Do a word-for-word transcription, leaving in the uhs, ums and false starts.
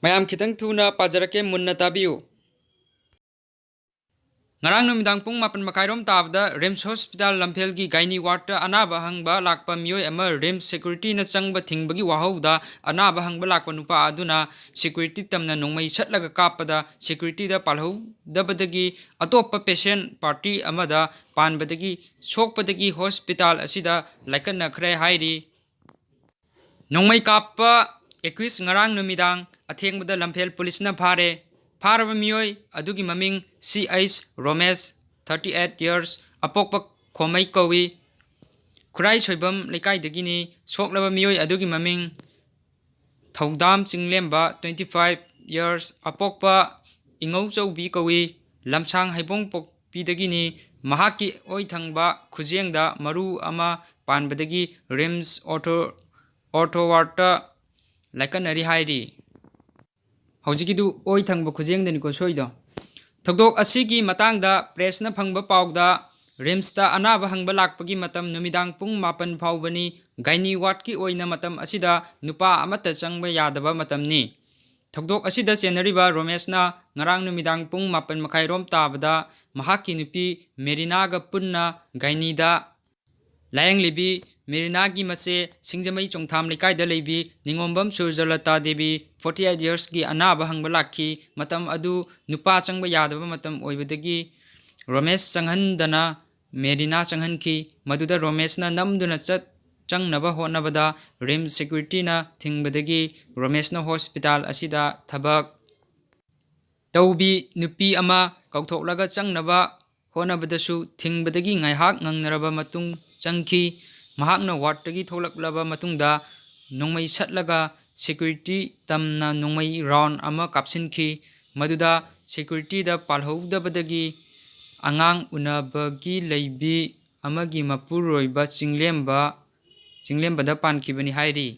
ꯃꯌꯥꯝ ꯈꯤꯇꯪ ꯊꯨꯅ ꯄꯥꯖꯔꯛꯀꯦ, ꯃꯨꯟꯅ ꯇꯥꯕꯤꯌꯨ꯫ ꯉꯔꯥꯡ ꯅꯨꯃꯤꯗꯥꯡ ꯄꯨꯡ ꯃꯥꯄꯟ ꯃꯈꯥꯏꯔꯣꯝ ꯇꯥꯕꯗ ꯔꯤꯝꯁ ꯍꯣꯁꯄꯤꯇꯥꯜ ꯂꯝꯐꯦꯜꯒꯤ ꯒꯥꯏꯅꯤ ꯋꯥꯔꯗꯇ ꯑꯅꯥꯕ ꯍꯪꯕ ꯂꯥꯛꯄ ꯃꯤꯑꯣꯏ ꯑꯃ ꯔꯤꯝꯁ ꯁꯦꯀ꯭ꯌꯨꯔꯤꯇꯤꯅ ꯆꯪꯕ ꯊꯤꯡꯕꯒꯤ ꯋꯥꯍꯧꯗ ꯑꯅꯥꯕ ꯍꯪꯕ ꯂꯥꯛꯄ ꯅꯨꯄꯥ ꯑꯗꯨꯅ ꯁꯦꯀ꯭ꯌꯨꯔꯤꯇꯤ ꯇꯝꯅ ꯅꯣꯡꯃꯩ ꯁꯠꯂꯒ ꯀꯥꯞꯄꯗ ꯁꯦꯀ꯭ꯌꯨꯔꯤꯇꯤꯗ ꯄꯥꯜꯍꯧꯗꯕꯗꯒꯤ ꯑꯇꯣꯞꯄ ꯄꯦꯁꯦꯟ ꯄꯥꯔꯇꯤ ꯑꯃꯗ ꯄꯥꯟꯕꯗꯒꯤ ꯁꯣꯛꯄꯗꯒꯤ ꯍꯣꯁꯄꯤꯇꯥꯜ ꯑꯁꯤꯗ ꯂꯥꯏꯀꯠꯅꯈ꯭ꯔꯦ ꯍꯥꯏꯔꯤ꯫ ꯅꯣꯡꯃꯩ ꯀꯥꯞꯄ ꯑꯦꯀ꯭ꯌꯨꯁ ꯉꯔꯥꯡ ꯅꯨꯃꯤꯗꯥꯡ ꯑꯊꯦꯡꯕꯗ ꯂꯝꯐꯦꯜ ꯄꯨꯂꯤꯁꯅ ꯐꯥꯔꯦ꯫ ꯐꯥꯔꯕ ꯃꯤꯑꯣꯏ ꯑꯗꯨꯒꯤ ꯃꯃꯤꯡ ꯁꯤ ꯑꯩꯆ ꯔꯣꯃꯦꯁ, thirty eight years, ꯑꯄꯣꯛꯄ ꯈꯣꯃꯩ ꯀꯧꯏ꯫ ꯈꯨꯔꯥꯏ ꯁꯣꯏꯕꯝ ꯂꯩꯀꯥꯏꯗꯒꯤꯅꯤ꯫ ꯁꯣꯛꯂꯕ ꯃꯤꯑꯣꯏ ꯑꯗꯨꯒꯤ ꯃꯃꯤꯡ ꯊꯧꯗꯥꯝ ꯆꯤꯡꯂꯦꯝꯕ, twenty five years, ꯑꯄꯣꯛꯄ ꯏꯉꯧꯆꯧꯕꯤ ꯀꯧꯏ꯫ ꯂꯝꯁꯥꯡ ꯍꯩꯕꯣꯡ ꯄꯣꯛꯄꯤꯗꯒꯤꯅꯤ꯫ ꯃꯍꯥꯛꯀꯤ ꯑꯣꯏ ꯊꯪꯕ ꯈꯨꯖꯦꯡꯗ ꯃꯔꯨ ꯑꯃ ꯄꯥꯟꯕꯗꯒꯤ ꯔꯤꯝꯁ ꯑꯣꯔꯊꯣ, ꯑꯣꯔꯊꯣ ꯋꯥꯔꯗꯇ ꯂꯥꯏꯀꯠꯅꯔꯤ ꯍꯥꯏꯔꯤ꯫ ꯍꯧꯖꯤꯛꯀꯤꯗꯨ ꯑꯣꯏ ꯊꯪꯕ ꯈꯨꯖꯦꯡꯗꯅꯤꯀꯣ ꯁꯣꯏꯗꯣ꯫ ꯊꯧꯗꯣꯛ ꯑꯁꯤꯒꯤ ꯃꯇꯥꯡꯗ ꯄ꯭ꯔꯦꯁꯅ ꯐꯪꯕ ꯄꯥꯎꯗ, ꯔꯤꯝꯁꯇ ꯑꯅꯥꯕ ꯍꯪꯕ ꯂꯥꯛꯄꯒꯤ ꯃꯇꯝ ꯅꯨꯃꯤꯗꯥꯡ ꯄꯨꯡ ꯃꯥꯄꯟ ꯐꯥꯎꯕꯅꯤ꯫ ꯒꯥꯏꯅꯤ ꯋꯥꯔꯗꯀꯤ ꯑꯣꯏꯅ ꯃꯇꯝ ꯑꯁꯤꯗ ꯅꯨꯄꯥ ꯑꯃꯠꯇ ꯆꯪꯕ ꯌꯥꯗꯕ ꯃꯇꯝꯅꯤ꯫ ꯊꯧꯗꯣꯛ ꯑꯁꯤꯗ ꯆꯦꯟꯅꯔꯤꯕ ꯔꯣꯃꯦꯁꯅ ꯉꯔꯥꯡ ꯅꯨꯃꯤꯗꯥꯡ ꯄꯨꯡ ꯃꯥꯄꯟ ꯃꯈꯥꯏꯔꯣꯝ ꯇꯥꯕꯗ ꯃꯍꯥꯛꯀꯤ ꯅꯨꯄꯤ ꯃꯦꯔꯤꯅꯥꯒ ꯄꯨꯟꯅ ꯒꯥꯏꯅꯤꯗ ꯂꯥꯌꯦꯡꯂꯤꯕꯤ ꯃꯦꯔꯤꯅꯥꯒꯤ ꯃꯆꯦ ꯁꯤꯡꯖꯃꯩ ꯆꯣꯡꯊꯥꯝ ꯂꯩꯀꯥꯏꯗ ꯂꯩꯕꯤ ꯅꯤꯉꯣꯝꯕꯝ ꯁꯨꯔꯖꯂꯇꯥ ꯗꯦꯕꯤ, forty eight yearsꯀꯤ ꯑꯅꯥꯕ ꯍꯪꯕ ꯂꯥꯛꯈꯤ꯫ ꯃꯇꯝ ꯑꯗꯨ ꯅꯨꯄꯥ ꯆꯪꯕ ꯌꯥꯗꯕ ꯃꯇꯝ ꯑꯣꯏꯕꯗꯒꯤ ꯔꯣꯃꯦꯁ ꯆꯪꯍꯟꯗꯅ ꯃꯦꯔꯤꯅꯥ ꯆꯪꯍꯟꯈꯤ꯫ ꯃꯗꯨꯗ ꯔꯣꯃꯦꯁꯅ ꯅꯝꯗꯨꯅ ꯆꯠ-, ꯆꯪꯅꯕ ꯍꯣꯠꯅꯕꯗ ꯔꯤꯝꯁ ꯁꯦꯀ꯭ꯌꯨꯔꯤꯇꯤꯅ ꯊꯤꯡꯕꯗꯒꯤ ꯔꯣꯃꯦꯁꯅ ꯍꯣꯁꯄꯤꯇꯥꯜ ꯑꯁꯤꯗ ꯊꯕꯛ ꯇꯧꯕꯤ ꯅꯨꯄꯤ ꯑꯃ ꯀꯧꯊꯣꯛꯂꯒ ꯆꯪꯅꯕ ꯍꯣꯠꯅꯕꯗꯁꯨ ꯊꯤꯡꯕꯗꯒꯤ ꯉꯥꯏꯍꯥꯛ ꯉꯪꯅꯔꯕ ꯃꯇꯨꯡ ꯆꯪꯈꯤ꯫ ꯃꯍꯥꯛꯅ ꯋꯥꯔꯗꯇꯒꯤ ꯊꯣꯛꯂꯛꯂꯕ ꯃꯇꯨꯡꯗ ꯅꯣꯡꯃꯩ ꯁꯠꯂꯒ ꯁꯦꯀ꯭ꯌꯨꯔꯤꯇꯤ ꯇꯝꯅ ꯅꯣꯡꯃꯩ ꯔꯥꯎꯟ ꯑꯃ ꯀꯥꯞꯁꯤꯟꯈꯤ꯫ ꯃꯗꯨꯗ ꯁꯦꯀ꯭ꯌꯨꯔꯤꯇꯤꯗ ꯄꯥꯜꯍꯧꯗꯕꯗꯒꯤ ꯑꯉꯥꯡ ꯎꯅꯕꯒꯤ ꯂꯩꯕꯤ ꯑꯃꯒꯤ ꯃꯄꯨꯔꯣꯏꯕ ꯆꯤꯡꯂꯦꯝꯕ, ꯆꯤꯡꯂꯦꯝꯕꯗ ꯄꯥꯟꯈꯤꯕꯅꯤ ꯍꯥꯏꯔꯤ꯫